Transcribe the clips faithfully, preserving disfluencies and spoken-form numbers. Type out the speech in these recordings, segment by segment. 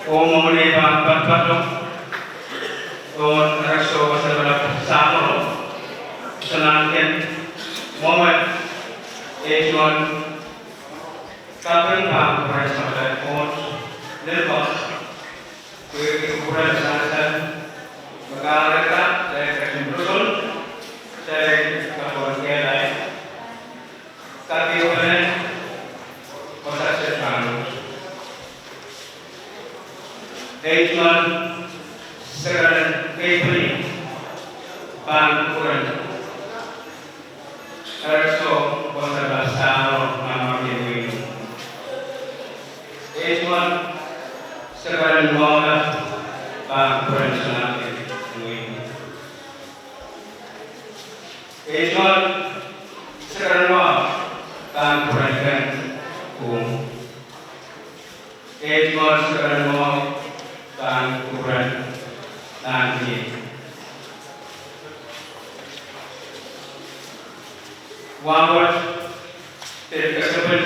Oh mwomwen ei pahn patopato pohn erekiso wasa lapalap Samoro, Sanahnken, mwomwen ei tuan kaping pahn kupwuren Samatail Koht, Lilbos, pwehki kupwuren sansal me kahrehda, de ketin pwoson, de kapwon kehlail, kakiwelen, oh sahse pahn Ei tuan sekeren keipini pahn kupwuren erekiso wasa lapalap Samoro, Nahmwahu Kien Wein. Ei tuan sekeren mwohmw pahn kupwuren Sanahnken Wein. Ei tuan sekeren mwohmw pahn kupwuren Keng Kum. Ei tuan sekeren mwohmw pahn kupwuren Nantie. Wahnpoat pil kesempwal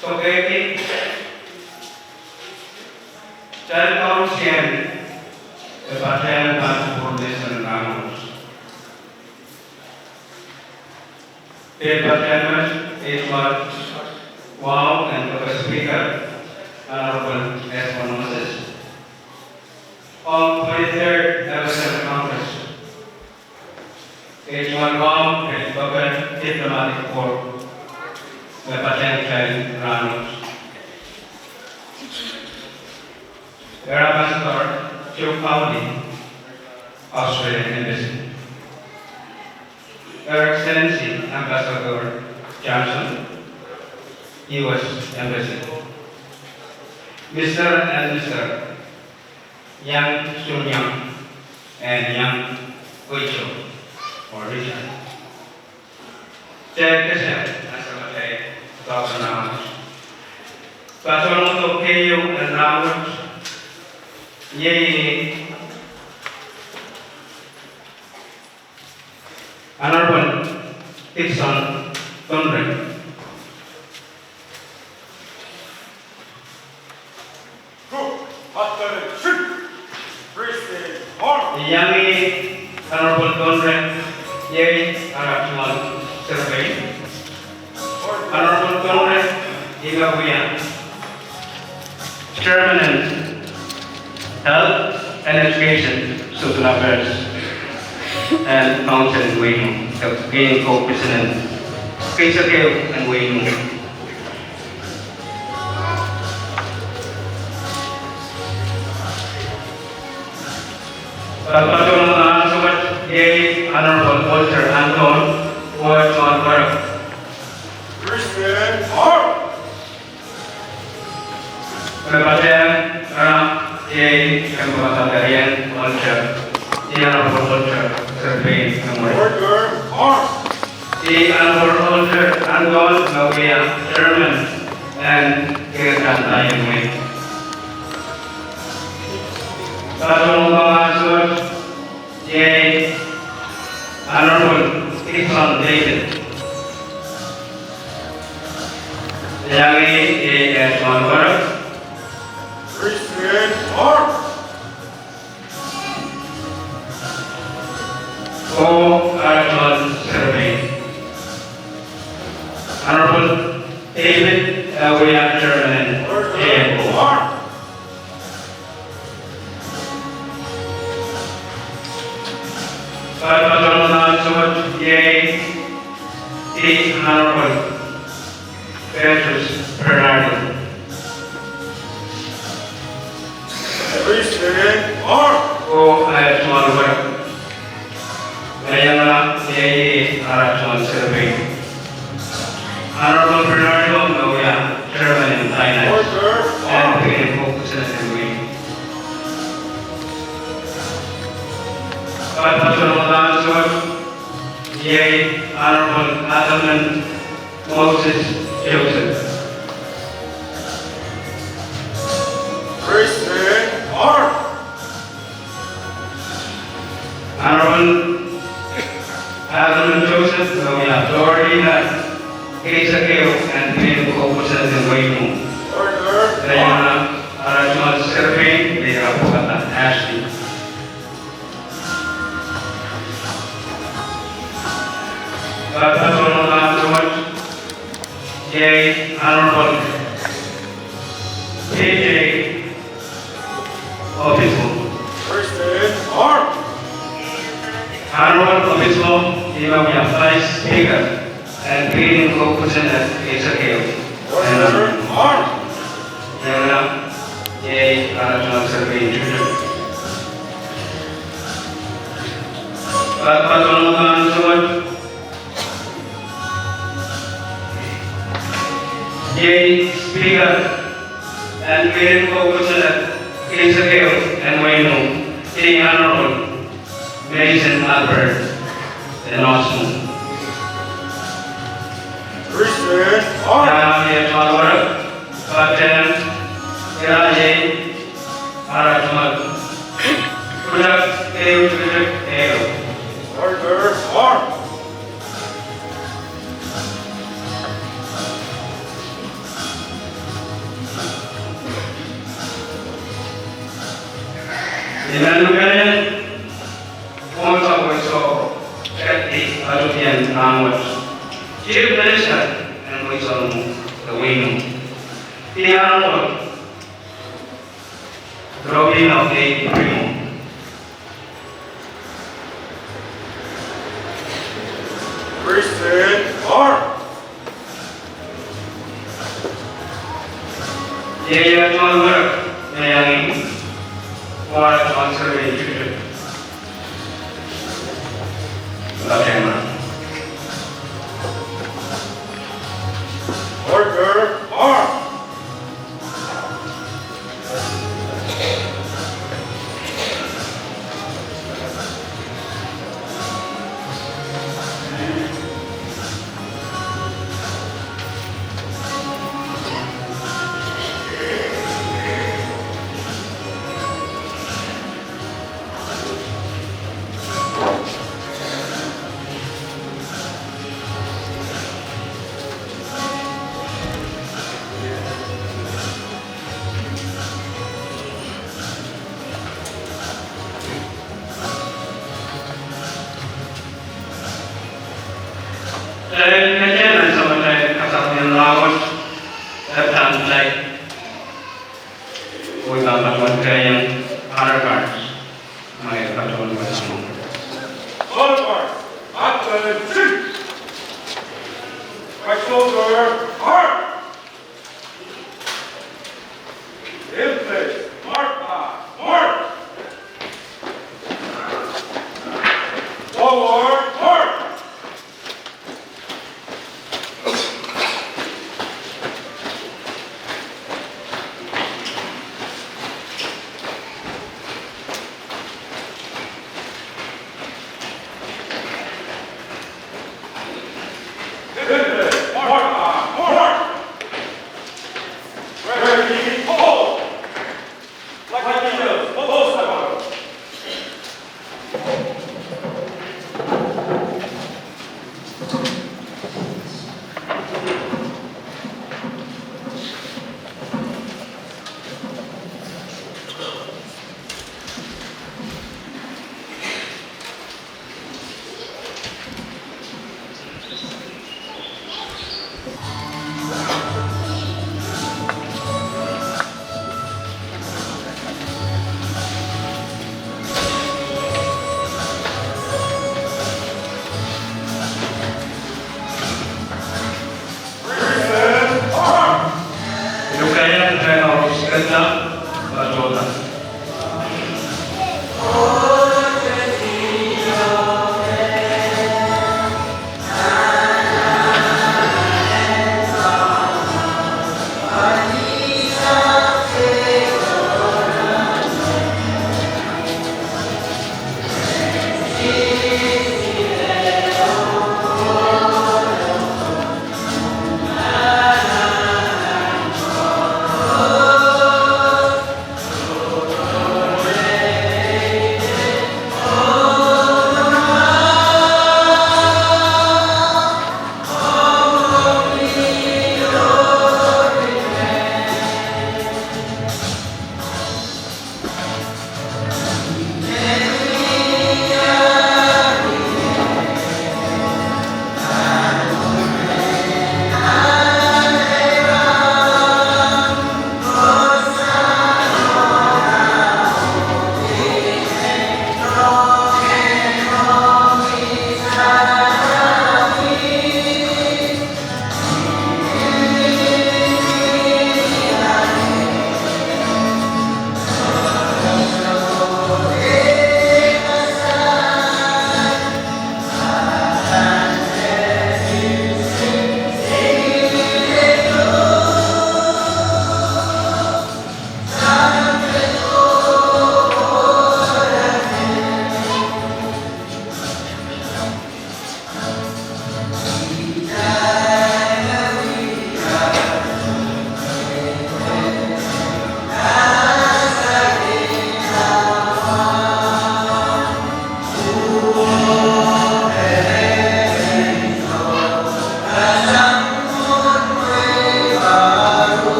sokehdi kitail koarusie me patehng pahn kupwur menseng rahnwet. Pil patehng met, ei tuan wahu en Speaker, Honorable Esmond Moses. Ong twenty-third National Congress, ei tuan wahu en Diplomatic Corps me patehng kitail rahnwet. Ambassador to County, Australian Embassy. Her Excellency Ambassador Johnson, U S Embassy. Mister and Mister Yang Sun Yang and Yang Wei Cho, or Richard. Chair Kesem, Asamatai, Governor. Patolong keieu en rahnwet, iei Honorable Dickson Tonre. Iang Honorable Tonre, iei ara tungoal serepein. Honorable Tonre, iei me wia Chairman en Health and Education, Southern Affairs and Council en wehin, de keieun kou president, keisek ehu en wehin. Patopatohng ansou wet iei Honorable Walter Anton, oh John Warwick. President Hart. Me patehng, ah, iei, kempoakepahn Walter, iei Honorable Walter, serepein, Walter Hart. Iei Honorable Walter Anton, me wia Chairman en Kehkan Paien Wehi. Patopatohng ansou wet iei Honorable Dickson David. Iang ih, iei John Warwick. President Hart. Oh, ara tungoal serepein. Honorable David, eh, wia Chairman en K M O. Patopatohng ansou wet iei the Honorable Petrus Bernardin. President Hart. Oh, eh, tungoal wet. Iang ih, iei ara tungoal serepein. Honorable Bernardin, me wia Chairman en Finance. Order. And Finance Officer en wehi. Patopatohng ansou wet iei Honorable Adelman Moses Joseph. President Hart. Honorable Adelman Joseph, me wia Authority, keisek ehu en Finance Officer en wehi. Order. Iang ih, ara National Secretary, Leila Pukata Ashley. Patohwan ansou wet, iei Honorable J J Obispo. Present. Arm. Honorable Obispo, iei me wia Vice Speaker en Pikin Kokosen Keisek Ehu. Present. Arm. Iei, iei Honorable Secretary Tutu. Patohwan ansou wet, iei Speaker en Pikin Kokosen Keisek Ehu en wehin Num, The Honorable Mason Albert Enosmu. Present. Arm. Iei tohn werek, patehng irail iei Honorable Kudak Ehu, Kudak Ehu. Order. Arm. Iei me luhkehn Honorable Kathy Alupian Anwet, Chief Minister en wehi Num, The Honorable Robin of the Primo. Present. Arm. Iei tohn werek me iang Honorable Secretary Tutu. Order. Arm. Kitail mehlel en sohte kasapwungala wet, e pahn kitail, oh I pahn patohwan keiong honor guards. Mwail patohwan wet. Honor guards, attention! Right shoulder, hard! In place. Mark, ah, mark. Forward, mark. In place. Mark, ah, mark. Ready, hold.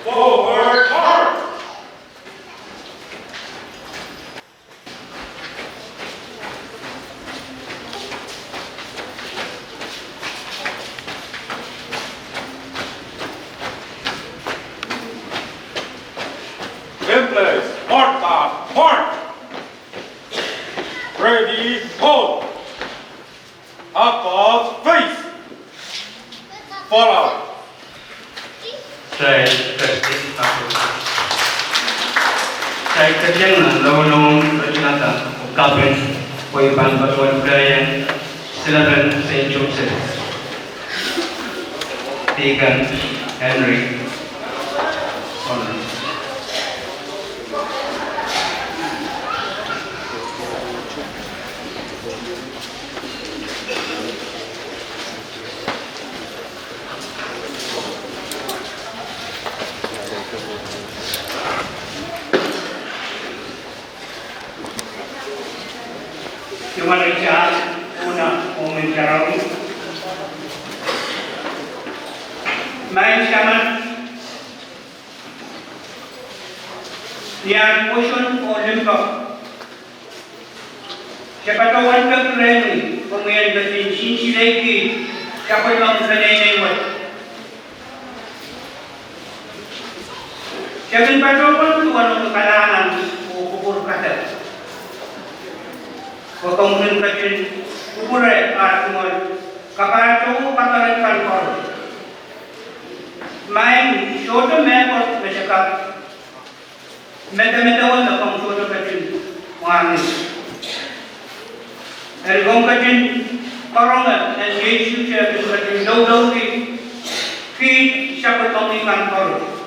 Forward, march! In place, march, march! Ready, hold! Up, up, face! Follow! Kitail ketieng nan loulou en Reginata oh kaping, pwe I pahn patohwan kehieng silepen Saint Joseph, Deacon Henry Holland. Iwanaja, una omen karawi. Maing Samat, ni aht pwoson oh limpoak, se patohwan peki rehmwi, komwi en ketin nsensuwedki sapwellimomwi peneinei wet. Se kin patohwan duwen omwi kalahngan oh kupwur kadek, pwe komwi kin ketin kupwure aht tungoal kapahtou kaperen kan koaros. Maing, sohte mehkot me se kak medemedewe me komw sohte ketin mwahngih. Eri komw ketin karonge en Sises, e kin ketin loulouki kiht sapwellimomwi kan koaros.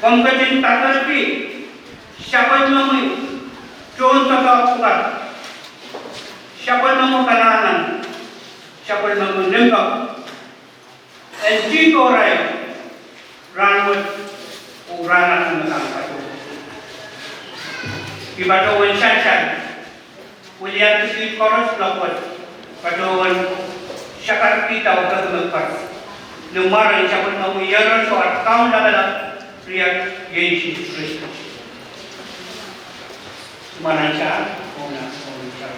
Komw ketin kakerki sapwellimomwi tohndoadoahk pwukat, sapwellimomwi kalahngan, sapwellimomwi limpoak, en tihparail rahnwet oh rahn akan me pahn patohdo. I patohwan sansal, wiliandi kiht koaros loale, patohwan sakarkihda oh peki mepwukat ni mwaren sapwellimomwi Iehros oh aht Kaun Lapalap, riat Sises Kristus. Manager, owner, owner.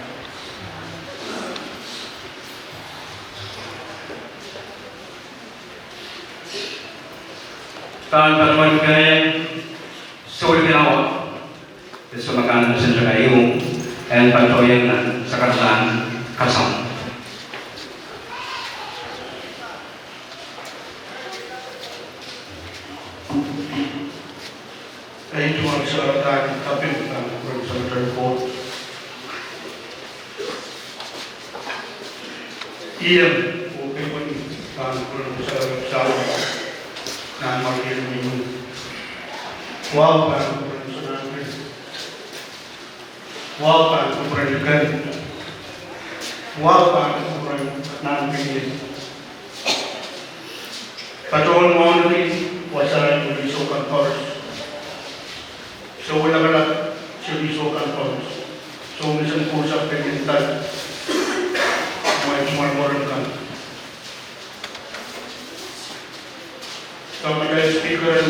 Pahn patohwan kehieng souleng en awa, e soh me kan me sentaka iu, en patohwan nan sakaralahn kasam. Ei, tungoal sakaralahn kaping pahn kupwuren Samatail Koht. Iem oh kepwin pahn kupwuren Samatail Koht, Nanmwarkien Wehi. Wahu pahn kupwuren Samatail Koht. Wahu pahn kupwuren Ken. Wahu pahn kupwuren Nanmwarkien. Patohwan mwahniki wasaht en Sises kan koaros. Souleng lapalap en Sises kan koaros. Soumesen Koht sapwellimen Sahm, mwein tungoal mwaren kan. Samatail Speaker en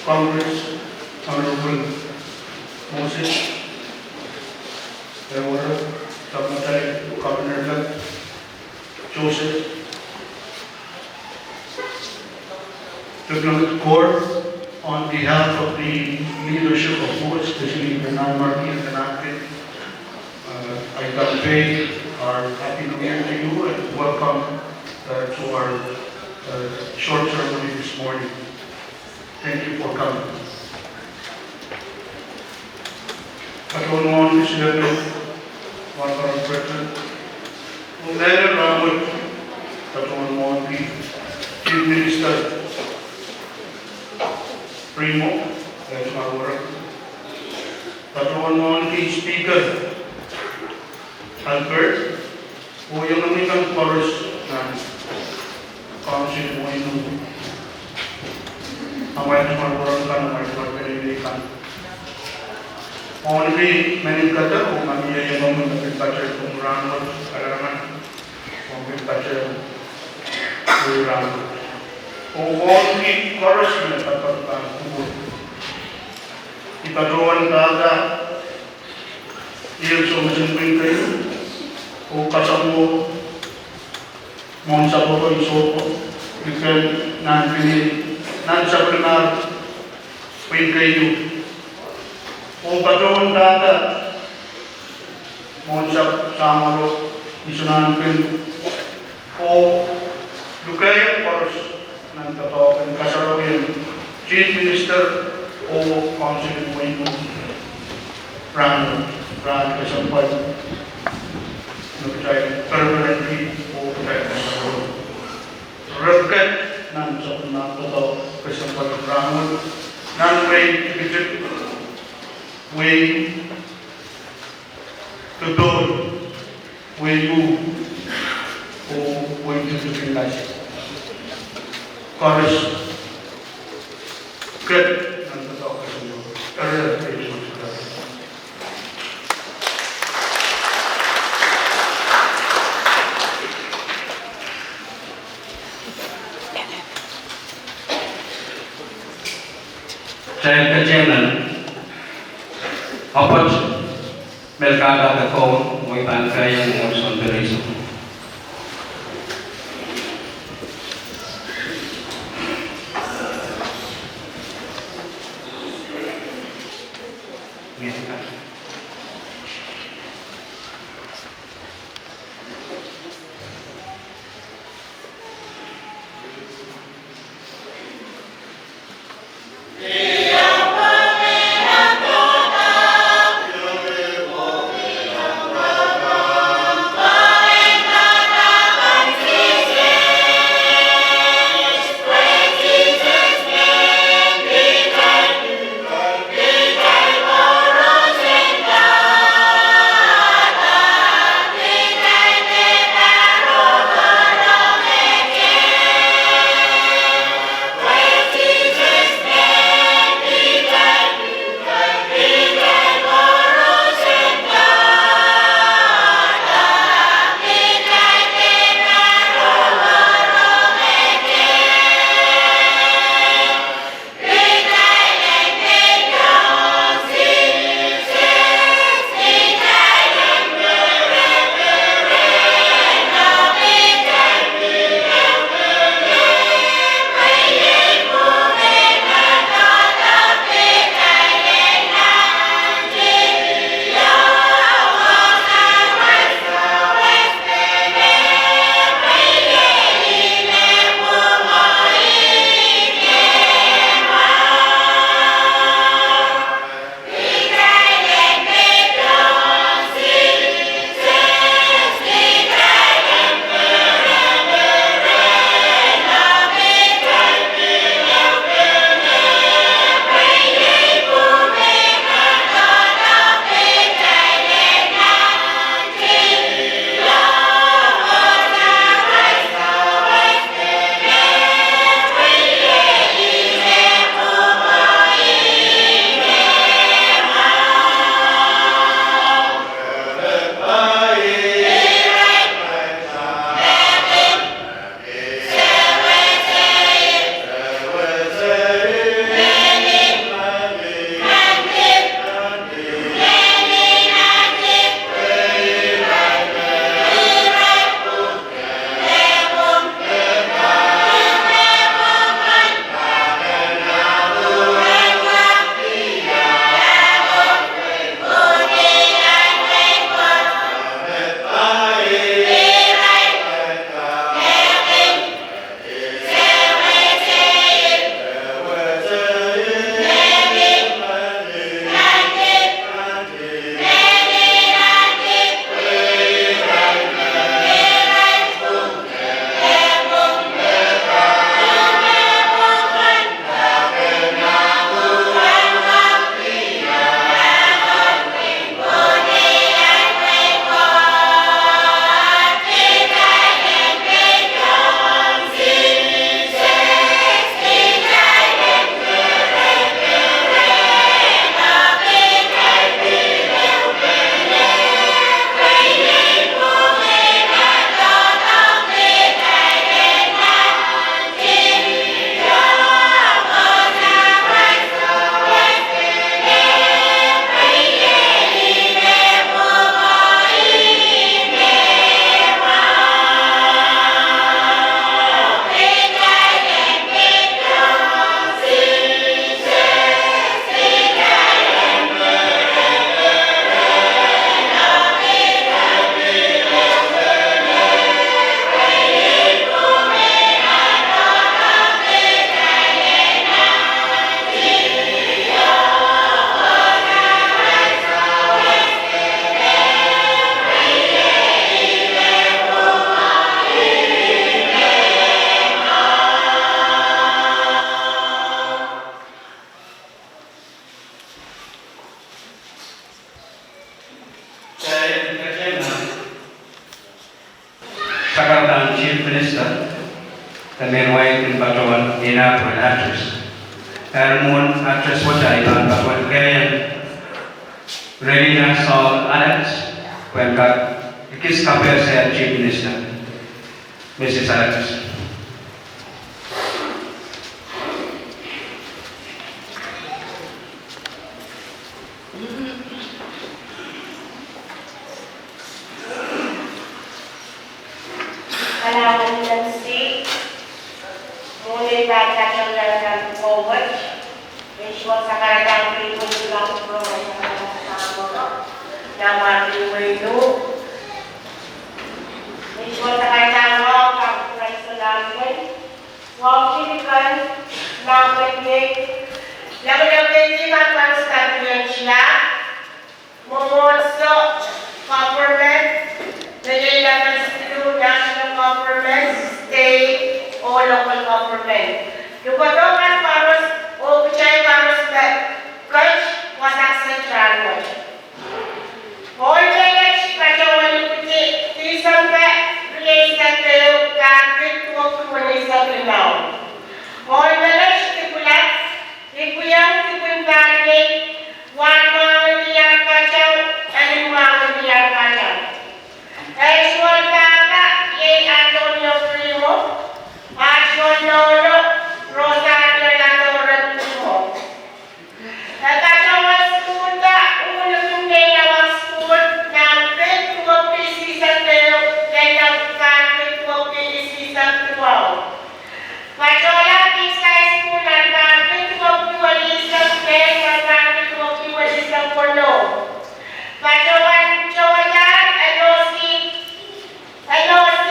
Congress, Honorable Moses Ewerok, Samatail Governor-elect Joseph, Diplomat Corps, on behalf of the leadership of Congress, especially the Nanmwarkien, the Nanpin, uh, I convey our Happy New Year to you and welcome, uh, to our, uh, short ceremony this morning. Thank you for coming. Patohwan mwahniki silepen Wahn Karon President. Oh mehlel rahnwet, patohwan mwahniki Chief Minister Remo, eh, Marwara. Patohwan mwahniki Speaker Albert, oh iengomwi kan koaros nan Council, oh inou, amwail tungoal wehi kan, amwail tungoal peneinei kan. Mwahniki mehn kadek, oh ma mie iengomwi me pil patohwan rahnwet, kalahngan, oh pil patohwan rahnwet. Oh koaros me pahn kupwur. I patohwan pahn kak iang soh mesen pwihn keieu, oh kasamwo mwohn sapwellimomwi sohte, likin nan pwihn, nan sapwellimomwi pwihn keieu. Oh patohwan pahn kak mwohn sap samworo, isonahnken, oh lukehiong koaros nan doadoahk en kasarawi en Chief Minister oh Council en Wehi Mwo. Rahn, rahn kesempwal me kitail pereperen kihong kitail kasarawi. Rehn ket nan sapwellimomwi doadoahk kesempwal rahn wet, nan wehi tikitik, wehi dodo, wehi mwo, oh wehi tikitik en Lasi. Koaros ket nan doadoahk kesempwal. Eri, eri, eri. Kitail ket men, apwoat me kak kohdo, oh I pahn kak iang mwohn soun perehso. Emen wai kin patohwan inah pwehn address. Eri mwohn address wet I pahn patohwan kehn Relina Saul Alex pwehn kak ekis kapehse Chief Minister. Mrs Alex. Kalahngan en Sises, mwohn ei pahn patohwan kehn pwukoa wet, Isuh sakaradahn pil wet, isuh pwukoa wet, sakaradahn pwukoa wet, nan pahn pil wet nu. Isuh sakaradahn wahu pahn pwukoa wet, solahr wet wahu kilikan, nan pahn wet, nan pahn wet, nan pahn wet, sakaradahn pwukoa wet, Mwomwohdiso, government, me iei level siluh, national government, state, oh local government. Lukodo kan koaros, oh kitail koaros me ket wasa sent rahnwet. Ohl menet patohwan ipwidi Tisempe rieisek ehu, pahr kid duwepwiki weneisek limau. Ohl menet dipwilat ipwiong dipwin pahr iei, wahn mwahngih ni ar patau, elen mwahngih ni ar patau. Ehu ohl pahpa iei Antonio Primo, aht ohl nohno Rosario Ladore Primo. E patohwan sukuhlda Uhlukin Keilawak Sukuhl nan pid duwepwiki isihsek ehu, lel nan pahr kid duwepwiki isihsek duwau. Patohla King's High School nan pahr kid duwepwiki weneisek lel nan pahr kid duwepwiki weneisek weneu. Patohwan towehdahn N O C, N O C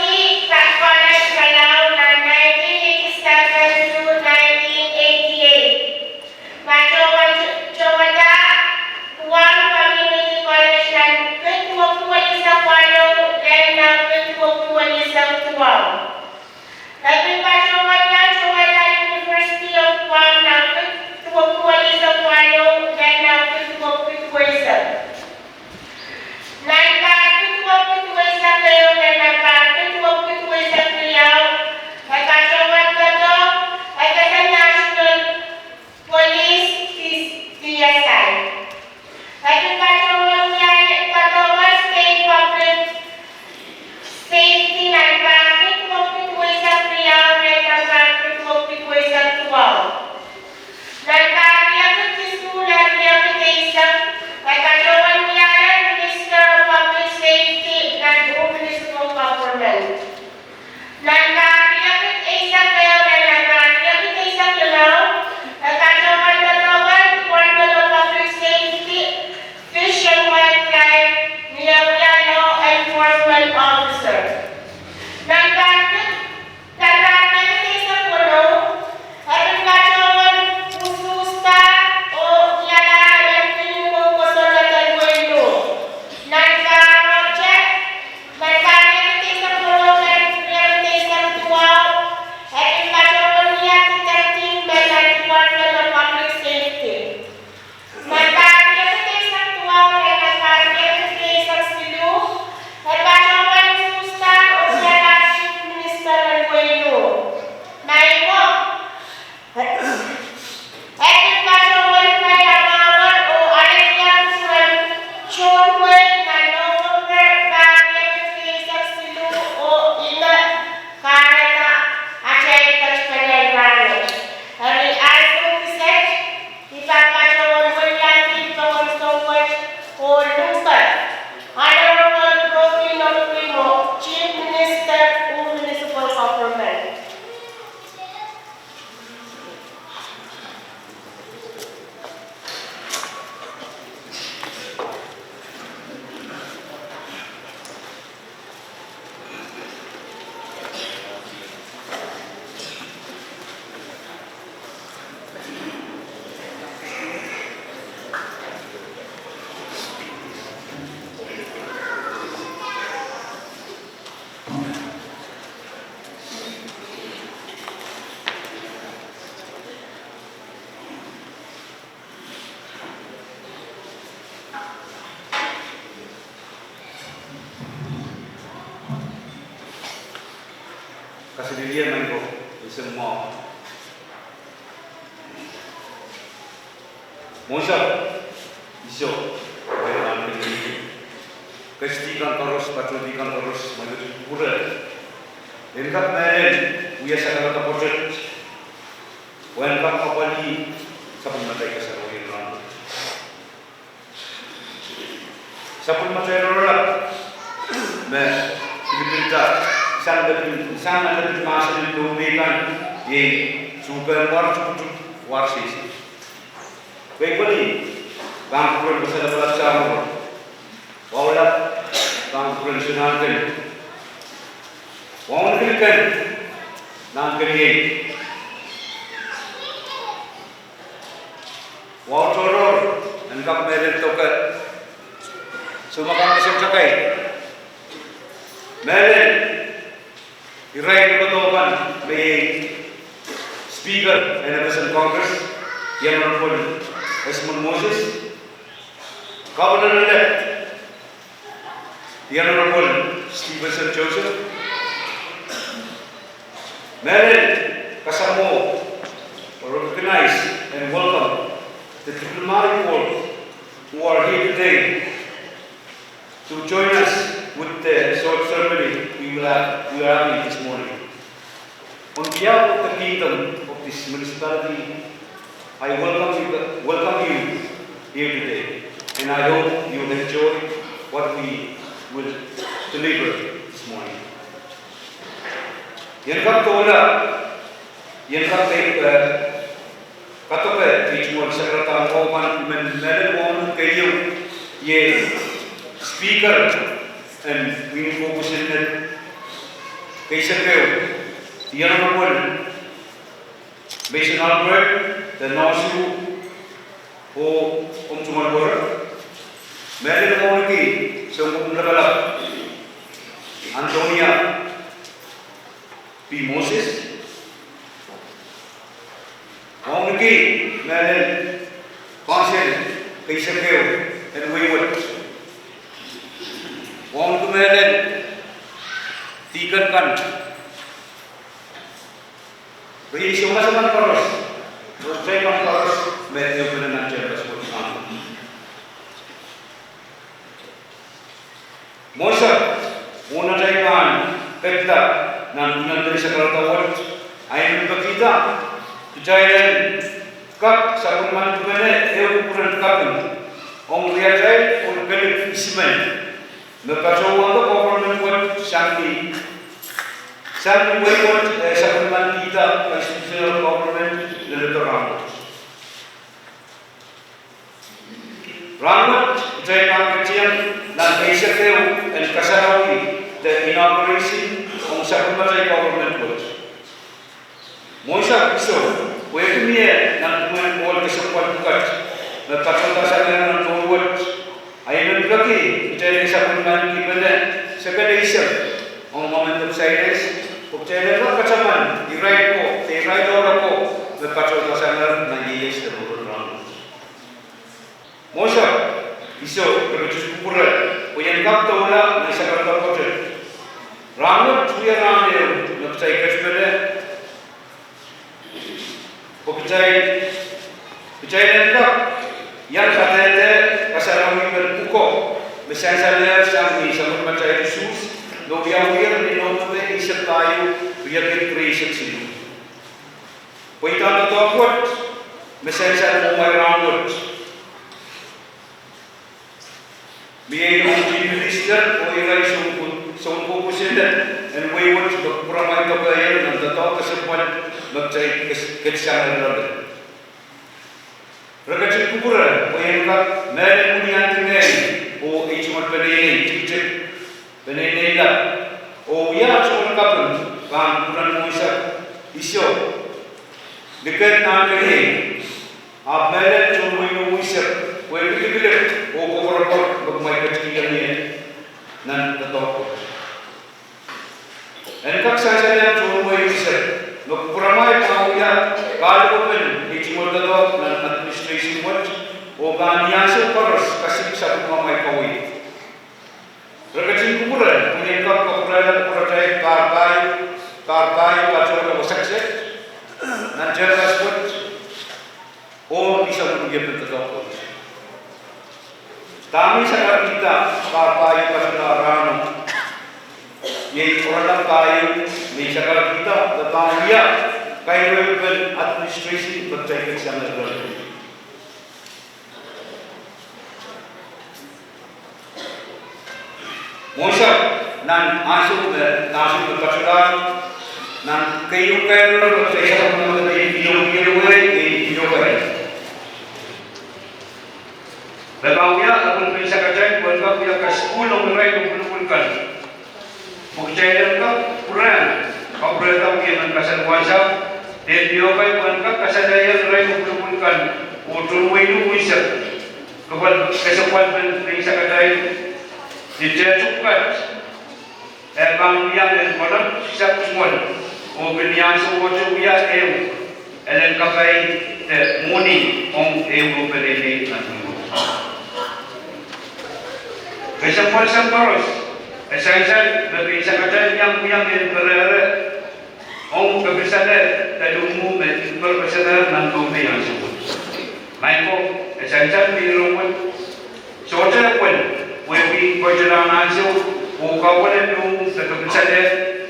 College Palau nan nineteen eighty-seven to nineteen eighty-eight. Patohwan towehda Guam Community College nan pid duwepwiki weneisek walu lel nan pid duwepwiki weneisek duwau. E pil patohwan towehda University of Guam nan pid duwepwiki weneisek walu lel nan pid duwepwiki weneisek. Nan pahr kid duwepwiki weneisek ehu lel nan pahr kid duwepwiki weneisek riau, e patohwan doadoahk, e kete National Police, P S I. E pil patohwan wia, patohwan State Public Safety nan pahr kid duwepwiki weneisek riau lel nan pahr kid duwepwiki weneisek duwau. Nan pahr riekid isuh lel riekid eisek, e patohwan wia Minister of Public Safety nan Municipal Government. Nan pahr riekid eisek ehu lel nan pahr riekid eisek limau, e patohwan doadoahk Department of Public Safety, Fish and Wildlife, ni eh wia Law Enforcement Officer. Nan pahr riekid, nan pahr riekid eisek weneu, e pil patohwan usuhsda oh wialahr emen kin koukoasoanehda wehi luhk. Nan pahr riekid, nan pahr riekid eisek weneu lel riekid eisek duwau, e pil patohwan wia Director General nan Department of Public Safety. Nan pahr riekid eisek duwau lel nan pahr riekid eisek siluh, e patohwan usuhsda oh wialahr Chief Minister en wehi luhk. Maing ko, e pil patohwan patohwan oh alehdi kupwuren tohn wehi nan November pahr riekid eisek siluh oh ime, kahrehda atail ketipene rahnwet. Eri ansou kiset, I pahn patohwan weliandi pokon souwet oh luhpek Honorable Rufino Primo, Chief Minister, Municipal Government. Kaselehlie maing ko, en Semwa. Mwohnsapw, iso, wehi nan kempi. Kei dihkan koaros, patrol dihkan koaros, me ketin kupwure. En kak mehlel wia sakarada pwoatet. Pwe en kak apwalih sapwellimatail kasarawi en rahn. Sapwellimatail oaralap me pilipilda sang lepin, sang lepin mahsen en Pohnpei kan, iei Tuhpehn War Tukutuk War Sehse. Kei pali pahn kupwuren wasa lapalap samworo. Wahu lap pahn kupwuren Sohn Nahnken. Wauneki kan, Nahnken iei. Wahu tohrohr, en kak mehlel doke. Soumwahu kan kesempwal kei. Mehlel irail me kodohkan me iei Speaker en F S M Congress, the Honorable Esmond Moses, Governor-elect, the Honorable Stevenson Joseph, mehlel kasamwo, recognize and welcome the diplomatic corps who are here today to join us with the short ceremony we will have, we are having this morning. On behalf of the Kingdom of this municipality, I welcome you, welcome you here today, and I hope you enjoy what we will deliver this morning. I en kak doula, I en kak, eh, kadoke ei tungoal sakarada mwahu kan, I men mehlel wauneki keieu, iei Speaker en Wingin Koukosonned keisek ehu, the Honorable Mason Albright, the North Shore, oh omw tungoal were. Mehlel wauneki Sounkopwung Lapalap, Antonia P. Moses. Wauneki mehlel Council keisek ehu en wehi wet. Wauneki mehlel dihken kan. Riei soumwahu kan koaros, oh kitail kan koaros me ehupene nan tehnpas wet. Mwohnsapw, mwohn atail pahn ketilahng nan unanden sakarada wet, I men pekihda kitail en kak sapwellimaniki pene ehu kupwuren kaping ong riatail oh kelip isimen me patohwanohng government wet sang ni, sang ni wehi wet, eh, sapwellimanikihda constitutional government leledo rahn wet. Rahn wet kitail pahn ketieng nan keisek ehu en kasarawi de inauguration ong sapwellimatail government wet. Mwohnsapw, iso, pwehki mie nan kumwen ohl kesempwal pwukat me patohda sang nan mour wet, I men peki kitail en sapwellimaniki pene seken eisek ong Momen Dok Saires, pwe kitail en kak kataman irail ko, de irail ohl ko me patohda sang nan ieias de mouren rahn wet. Mwohnsapw, iso, I ketin kupwure pwe I en kak doula nan sakarada pwoatet. Rahn wet wia rahn ehu me kitail ketipene pwe kitail, kitail en kak iang kadehde kasarawi men pwuko me sansalehr sang ni sapwellimatail usuhs me wiawiher ni Nohpebe eisek pahieu, riekid rieisek siluh. Pwe ih doadoahk wet me sansal mwohmwail rahn wet. Mie ong Chief Minister oh irail Soun Ko-, Soun Koukosonned en wehi wet me kupwuramwail dokehier nan doadoahk kesempwal me kitail kes-, ketisang loale. Re ketin kupwure pwe I en kak mehlel wini ahneki ngehi oh ei tungoal peneinei tikitik, peneinei lap, oh wia tungoal kaping pahn kupwuren Mwohnsapw, iso, Liked Nahnken iei, ahpw mehlel tohn wehi me woisek, pwehki likilik oh koapworopwor me kumwail ketikihong ie nan doadoahk wet. En kak sansal iang tohn wehi woisek me kupwuramwail pahn wia kahlikopen ei tungoal doadoahk nan administration wet, oh pahn ni ansou koaros kasik sapwellimamwail kaweid. Re ketin kupwure pwe I en kak kapwurehla kupwuratail pahr pahieu, pahr pahieu patohla wasaht, Sakarkihda, pahpa ieu patohla rahno. Iei oaralap pahieu me I sakarkihda me pahn wia kairehpen administration me kitail kak samwalahro. Mwohn nan ansou me, nan ansou me patohla, nan keieun kairehpen me kitail kak samwalahro, iei ilokilowe, iei ilokilowe. Me pahn wia ahpw me I sakatail pwehn kak wia kasukuhl ong irail me pwulopwul kan. Pwe kitail en kak pwurehng, kapwurehda wiepen kasal wasa, de pwehki pwehn kak kasalehiong irail me pwulopwul kan, oh tohn wehin Unsek, kepwal, kesempwalpen me I sakatail, ni tehk kat. E pahn wia mehn koaros sahpw tungoal, oh pil ni ansou wet wia ehu elen kapai de mwohni ong ehu peneinei nan wewet. Kesempwal sang koaros, e sansal me pil sakatail iang wia mehn perehre ong kepilsale de luhmw me I perepesene nan Pohnpei ansou wet. Maing ko, e sansal me ire wet sohte pwel, pwehki koitolahn ansou oh kauwelen luhmw de kepilsale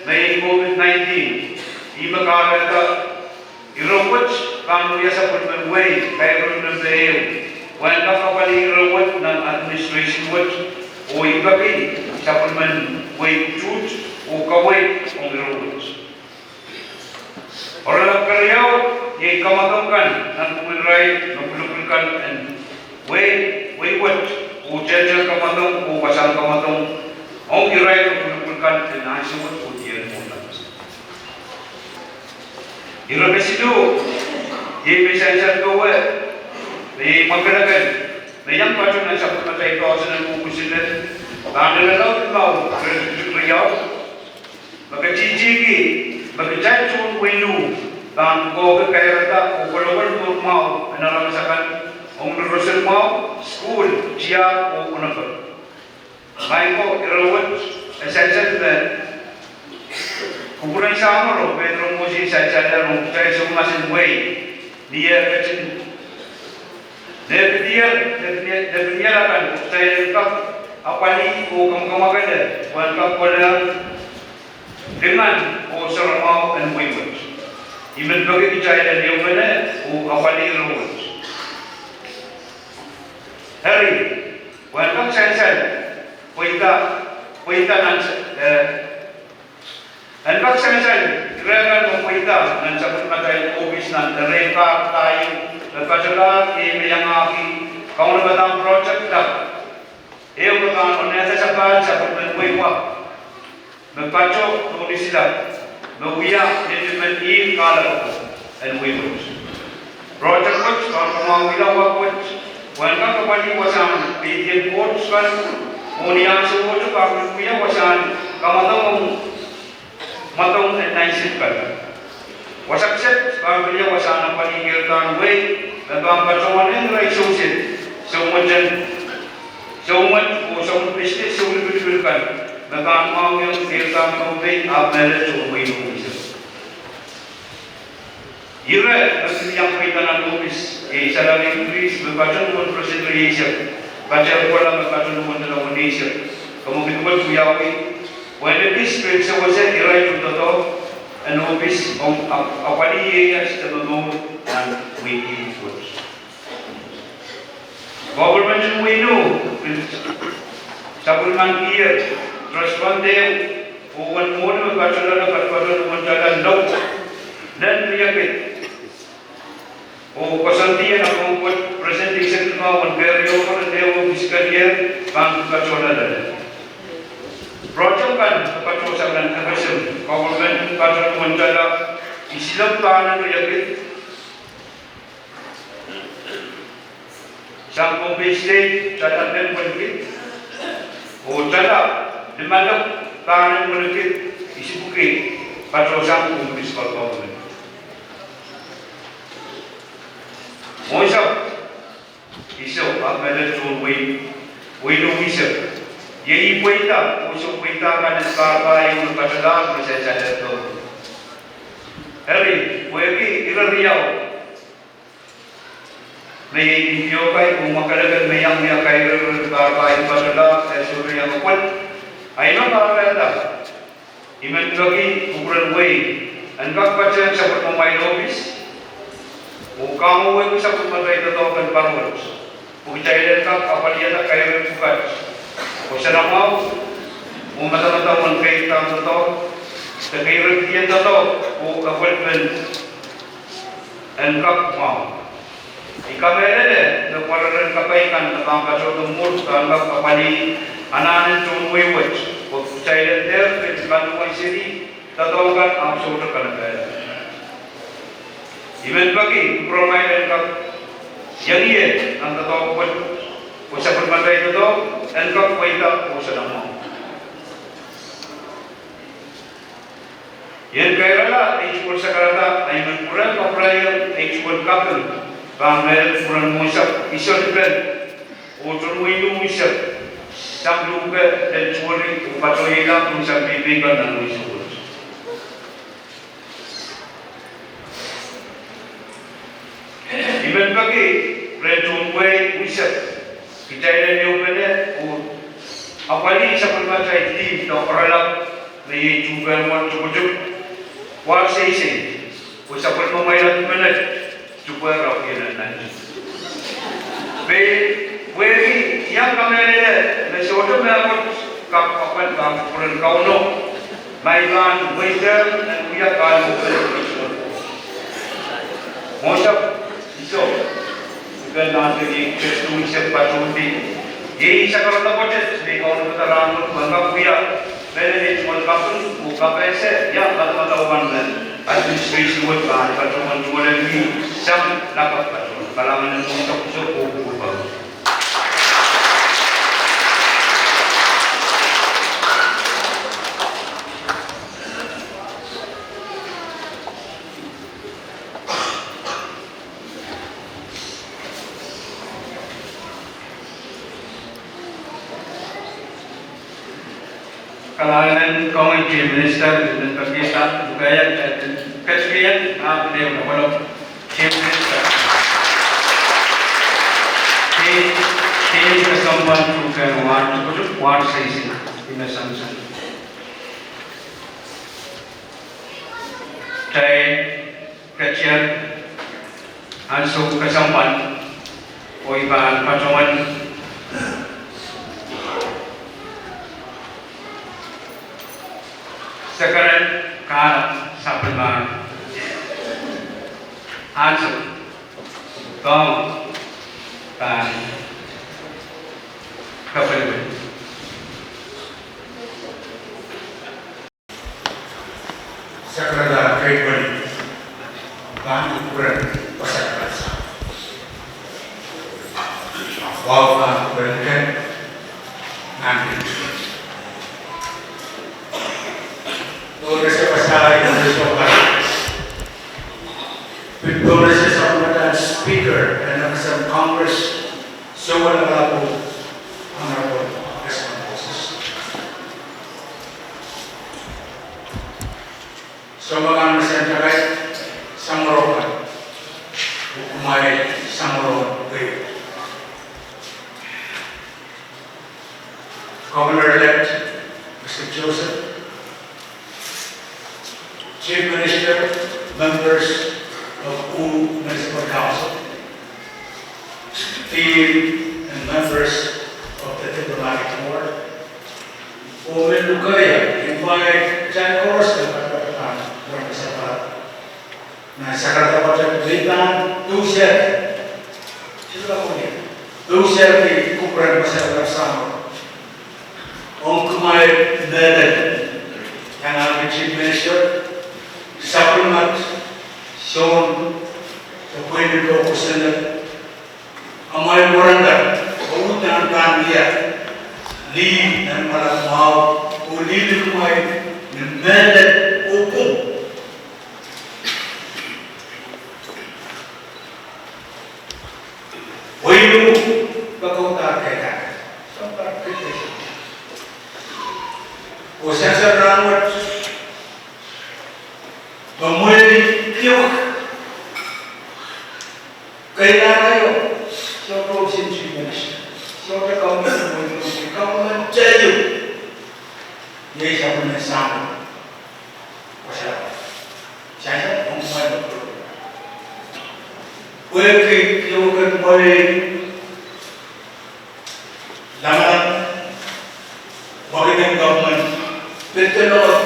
me iei COVID nineteen. Ih me kahrehda ire wet pahn wia sapwellimen wehi, kairehpen me ehu, pwehn kak apwalih ire wet nan administration wet, oh I peki sapwellimen wehi tuht oh kaweid ong ire wet. Oaralap keriau, iei kamwadong kan nan pwungirail me pwulopwul kan en wehi, wehi wet, oh tehtehn kamwadong oh wasahn kamwadong ong irail me pwulopwul kan en ansou wet oh diren mwohn nan. Ire kesiluh, iei me I sansal kowe, me iei mwakelekel, me iang patohla nan sapwellimatail poahsoan en kukusil, pahn irelaud limau, iretikitik riau. Me ketitiki, me kitail tohn wehin Unsek pahn kohkohki kairada oh kolokol mour mwahu en aramas akan, ong roson mwahu, sukuhl, tiahk oh onopek. Maing ko, ire wet, e sansal me kupwuren samworo, Pedro Moses, sansal ong kitail soumwahu sang wehi, ni eh ketin, ni eh pil diar, ni eh pil diar akan, kitail en kak apwalih oh kamwakamwakele, pwehn kak kohla lingan oh sohremwahu en wehi wet. I men peki kitail en ehupene oh apwalih ire wet. Eri, pwehn kak sansal, pweida, pweida nan, eh, en kak sansal, ire kan me pweida nan sapwellimatail ohpis nan erein pahr pahieu, me patohla, iei me iangahki kaunopada project lap. Ehu me pahn onehda sapahl sapwellimen wehi wak, me patoh tohn Isilap, me wia netimen ihr kahlap en wehi wet. Project wet pahn kamwahwihala wak wet, pwehn kak apwalih wasahn peidien courts kan, oh ni ansou wet pahn wia wasahn kamwadong ong mwadong en nansek kan. Wasa kiset pahn wia wasahn apwalih keirdahn wehi, me pahn patohwanehng irail sohte, soumwet en, soumwet oh soumwet pisnes, soulipilipil kan, me pahn mwahuiong keirdahn Pohnpei ahpw mehlel tohn wehin Unsek. Ire me pil iang pweida nan ohpis, iei salary increase me patohwan President rieisek, patehr kohla me patohwan wenihsek, komw kin wet wiawi, pwehn ekis pil sewese irail en doadoahk en ohpis ong ap-, apwalih ieias de momour nan wihk wet. Koperment en wehin Unsek, sapwellimen kier, trust fund ehu, oh wen mwohni me patohlahte, patohlahte wen tala lou, nen riekid. Oh koasoandi en apwung wet, President eisek limau wen carry over en ehu fiscal year pahn patohlahte. Project kan me patohsang nan F S M, koperment patohla wen tala isihlop pahr nen riekid. Sang Pohnpei State tala nen welikid, oh tala limalap pahr nen welikid, isipwiki patohsang Pohnpei Municipal Government. Mwohn sahpw, I sou ahpw mehlel tohn wehi, wehi Unsek. Iei ih pweida, oh sou pweida kan en pahr pahieu me patohla me sansal ong. Eri, pwehki ire riau, Me iei video kai, oh mwakelekel me iang wia kairehn pahr pahieu patohla, eh, sohte iang apwal. Ahi me pahrek da. I men peki kupwuren wehi, en kak patehng sapwellimamwail ohpis, oh kamwowehki sapwellimatail doadoahk en pahn wet. Pwe kitail en kak apwalihada kairehn pwukat, oh sanaman, oh madamadau en keirda doadoahk, de keirda doadoahk, oh apwalipen en kak mwahu. I kamehlele me pwararen kapai kan me pahn katohdo mwur pahn kak apwalih anahnen tohn wehi wet, oh kitail en dehr pil kanumwail seri doadoahk kan ahpw sohte kalekehlahte. I men peki kupwuramwail en kak iang ie nan doadoahk wet, oh sapwellimatail doadoahk en kak pweida oh sanaman. I en kairala ei tukwel sakarada, I men pwurehng kapwurehiong ei tukwel kaping, pahn mehlel kupwuren mwohnsapw Isolipen, oh tohn wehi Nuh Isep, sang luhke lel tuweri, oh patohieng ih nan sang pipin kan nan wehi Suwed. I men peki rehn tohn wehi Isep, kitail en ehupene oh apwalih sapwellimatail dihp de oaralap, me iei tuhke mwohn tukutuk, war seisei, pwe sapwellimamwail ahd menet, tuhke rapien nan. Me pwehki I iang kamehlele me sohte mehkot kak apwal pahn kupwuren Kauno, ma I pahn mweidohng en wia kahlap en mwohnsapw Isop, I pil nan peki Isep patohdi. Iei sakarada pwoatet me I kaunopada rahnwet pwe en kak wia mehlel ei tukwel kaping oh kapehse ia madamadau kan me administration wet pahn patohwan tuwelen sang lakapw patohwan. Kalahngan en mwohnsapw Isop oh kupwur Kauno. Kalahngan en komwi Chief Minister, I men peki kak lukehiong, ketikihong, ahpw I men peki Chief Minister. Pil, pil kesempwal tuhke ward, ward seisei, I men sansal. Kitail ketier ansou kesempwal, oh I pahn patohwan sekeren kahrap sapwellimomwi ansou. Pahn, pahn kapwiliwil. Sakarada keipweni pahn kupwuren wasa kasa. Wahu pahn kupwuren ken nan kin. Pil rese pasai nan rese pasai. Pil rese sapwellimatail Speaker en FSM Congress, Souwel Lapalap, Honorable Esmond Moses. Soumwahu kan me sen takai, samworo kan, oh kumwail samworo kan. Governor-elect Mister Joseph, Chief Minister, members of Wu Municipal Council, dean and members of the diplomatic corps, oh me lukehiong, invite, kitail koaros me pahn wehwehki sakarada pwoatet me I pahn duhsehki, duhsehki kupwuren wasa kasa. Ong kumwail mehlel, iangahki Chief Minister, sapwellimatail Sohn, de pweinen kosonned, amwail wahnpoaron, oh uhdahn pahn wia lih nan mwahlap mwahu, oh lih likin kumwail ni mehlel oh pwung. Wehi Nuh pekaudahr kehda. Sounpar kehda. Oh sansal rahnwet, me mwehi kiwek, keilahn aio, Pwehki kihwei kan mwehi, lamalam, mwekid en government, pil doadoahk,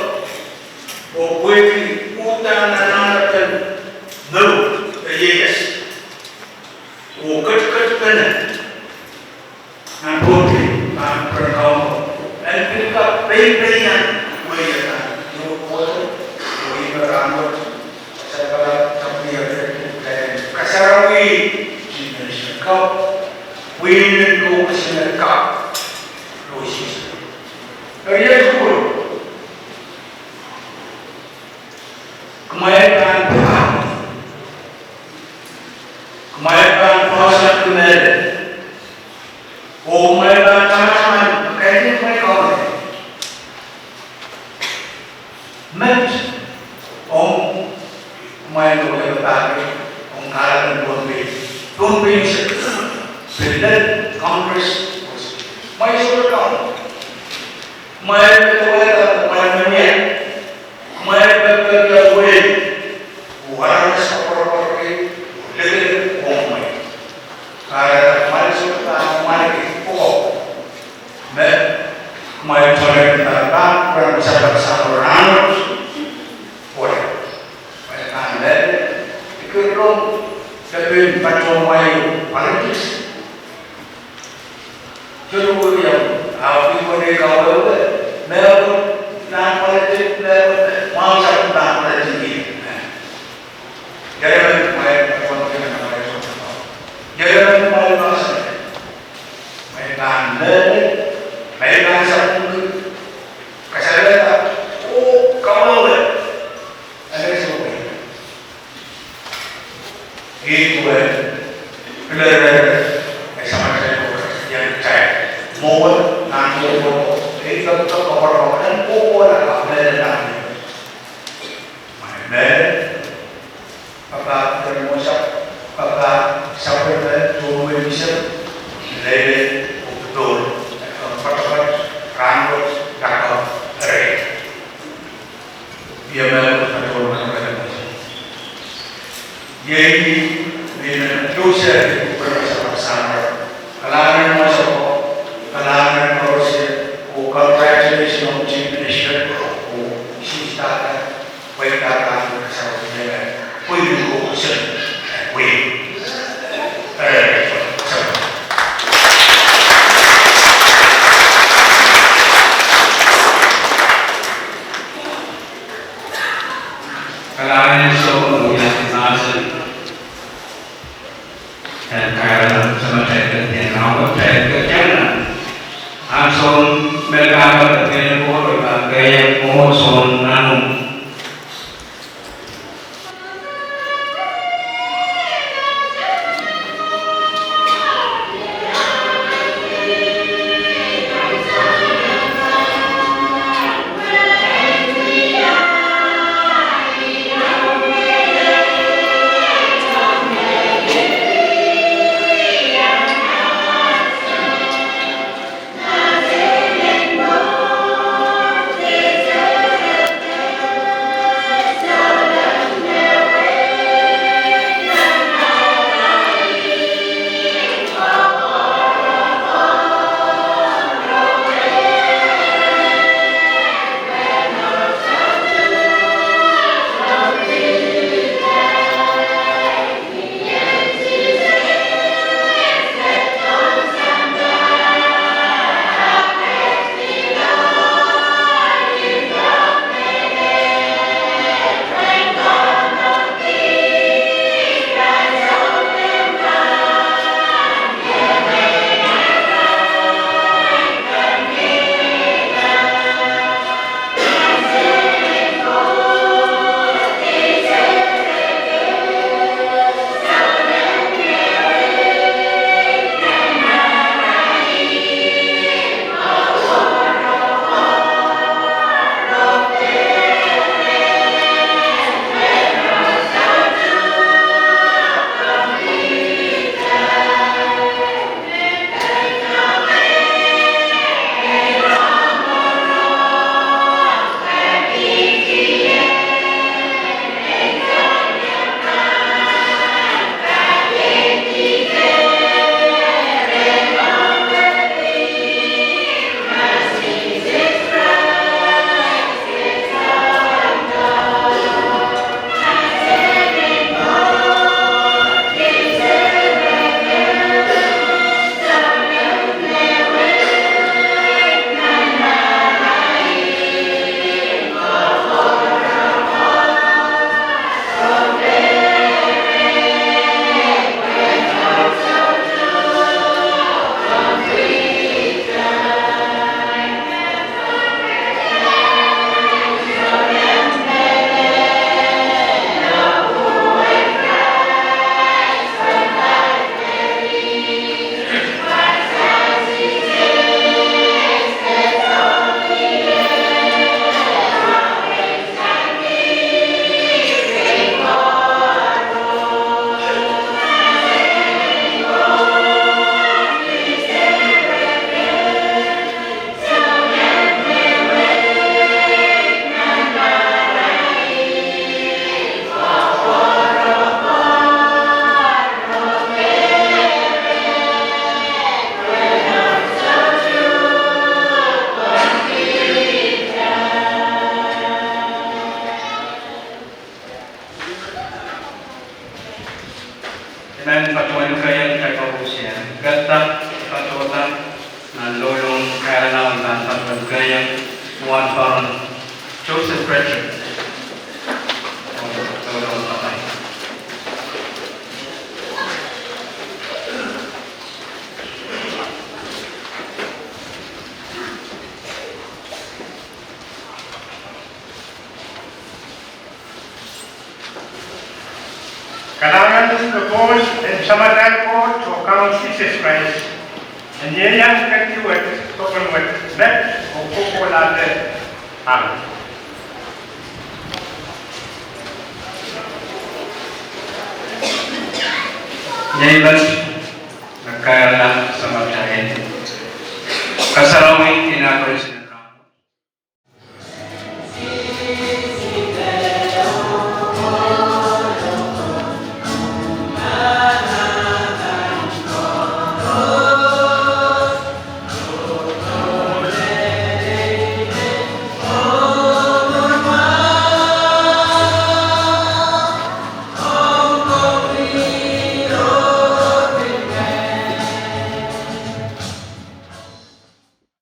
oh pwehki uhdahn anahnepen mour, eh, ieias, oh ketiket pene nan Pohnpei, pahn peren Kauno, en pil kak peipeian wehi kan, oh, oh, oh, ih me rahnwet, kasarawi, chief minister kau, pwihn en lohkisehn kau, lohsang. Eri iet kupwur. Kumwail pahn pahn. Kumwail pahn poahsoanki mehlel. Oh kumwail pahn tamataman, kaidehn kumwail kaunop. Met, ong kumwail lokaia pahn, ong kahrepen Pohnpei, Pohnpei se, pil lel Congress, kumwail sohte kaunop. Kumwail pahn wehwehki, kumwail men wia. Kumwail pahn pahn wia wehi, oh aramas koapworopworki, oh lekelek ong kumwail. Kahrehda kumwail sohte pahn kumwail ki pwukoa. Me kumwail tohn pahn pahn pwurehng sapwasapwar rahnwet. Pwehki kumwail pahn lel, ikirdong, de pil patohwan wai politics. Sohte wia, ah, pil wia kawehwe, mehkot nan politics, mehkot, mwahu sapwung nan politics. Ieremen kumwail, kumwail, kumwail, kumwail, ieremen kumwail, kumwail, kumwail pahn lel, kumwail pahn sapwungki, kasalehda, oh, kawehwe, eri sohte wia. Ih duwen, pil ire, eh, samatail ko, iang tai, mwowe, nan mwowe, eh, kak, kak, koapworopwor, en kohkohla, kak, lel, nan. Mwail mehlel, papah, pil mwohsap, papah, sapwellime, tohn wehi eisek, lele, oh popohl, eh, poatopoat, rahnwet, lakapw, ire. Iei me patohwan manaman. Iei me I men luhse pwehn sapwung sang. Kalahngan en mwohsap, kalahngan en koaros, oh congratulations ong Chief Minister, oh sihsdahte, pweidahte, oh sarawi, pweidahte, oh sarawi. Kalahngan en sounpwong, oh ia mahsen en kairala, samatail, en kairala, samatail, en kairala. Ahn soun me kahrehda pahn keiong, oh pahn keiong, oh soun nanmwarki. Nan patohwan keieu, kitail koaros kin kehda, patohda nan loalomw kahrehda, nan patohwan keieu, Wahnpoaron Joseph Frederick. Loalomw kapai. Kalahngan me Koht, en Samatail Koht oh Kaun Sises Krais, en ieiang kedi wet, sokon wet, met oh kohkohlahte ahng. Iei met me kahrehda Samatail Kasarawi.